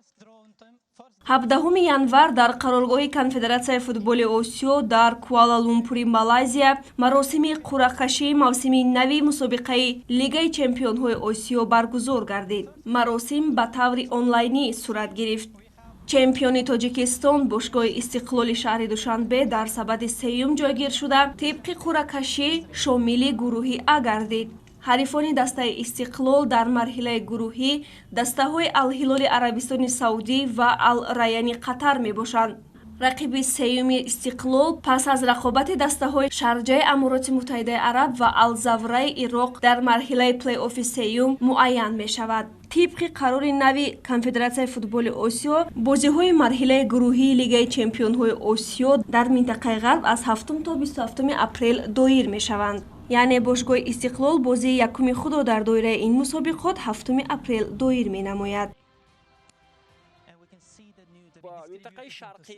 17 январ дар қароргоҳи Конфедератсияи футболи Осиё дар Куала-Лумпури Малайзия маросими қуръакашии мавсими нави мусобиқаи Лигаи чемпионҳои Осиё баргузор гардид. Маросим ба таври онлайнӣ сурат гирифт. Чемпиони Тоҷикистон, бошгоҳи Истиқлоли шаҳри Душанбе, дар сабади сеюм ҷойгир шуда, тибқи қуръакашӣ шомили гурӯҳи А гардид. Ҳарифони дастаи Истиқлол дар марҳилаи гурӯҳӣ дастаҳои Алҳилоли Арабистони Саудӣ ва Ал-Раяни Қатар мебошанд. Рақиби сеюми Истиқлол пас аз рақобати дастаҳои Шарҷаи Амороти Муттаҳидаи Араб ва Алзавраи Ироқ дар марҳилаи плей-оффи сеюм муайян мешавад. Тибқи қарори нави Конфедератсияи футболи Осиё, бозиҳои марҳилаи гурӯҳии Лигаи чемпионҳои Осиё дар минтақаи Ғарб аз 7 то 27 апрел доир мешаванд. Яъне бошгоҳи Истиқлол бозии якуми худро дар доираи ин мусобиқот 7 апрел доир менамояд. Минтақаи шарқӣ.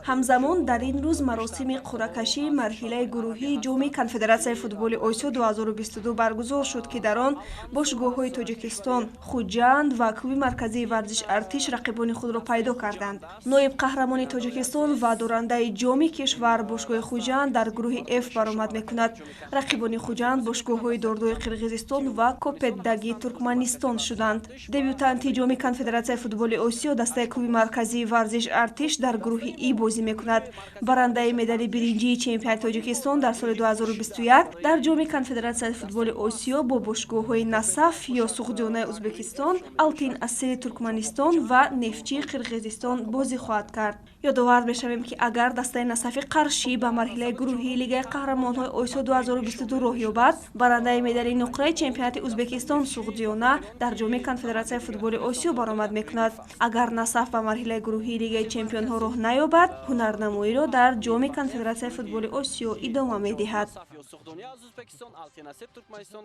Ҳамзамон дар ин рӯз маросими қуръакашии марҳилаи гурӯҳии Ҷоми Конфедератсияи футболи Осиё 2022 баргузор шуд, ки дар он бошгоҳҳои Тоҷикистон, Хуҷанд ва клуби марказии варзиш Артиш рақибони худро пайдо карданд. Ноиб қаҳрамони Тоҷикистон ва дорандаи ҷоми кишвар, бошгоҳи Хуҷанд, дар гурӯҳи Ф баромад мекунад. Рақибони Хуҷанд бошгоҳҳои Дордои Қирғизистон ва Копетдаги Туркманистон шуданд. Дебютанти Ҷоми Конфедератсияи футболи Осиё, дастаи клуби марказии варзиш Артиш, дар гурӯҳи И бозӣ мекунад. Барандаи медали биринҷии чемпионати Тоҷикистон дар соли 2021 дар Ҷоми Конфедератсияи футболи Осиё бо бошгоҳҳои Насаф ё Суғдиёнаи Ӯзбекистон, Алтин Асири Туркманистон ва Нефтчии Қирғизистон бозӣ хоҳад кард. Ёдовар мешавем, ки агар дастаи Насафи Қаршӣ ба марҳилаи гурӯҳии Лигаи қаҳрамонҳои Осиё 2022 роҳ ёбад, барандаи медали нуқраи чемпионати Ӯзбекистон, Суғдиёна, дар Ҷоми Конфедератсияи футболи Осиё баромад мекунад. Агар Насаф ба марҳилаи гурӯҳии Лигаи чемпионҳо роҳ наёбад, ҳунарнамоиро дар Ҷоми Конфедератсияи футболи Осиё идома медиҳад. Суғдония аз Ӯзбекистон, Алтин Асир, Туркманистон.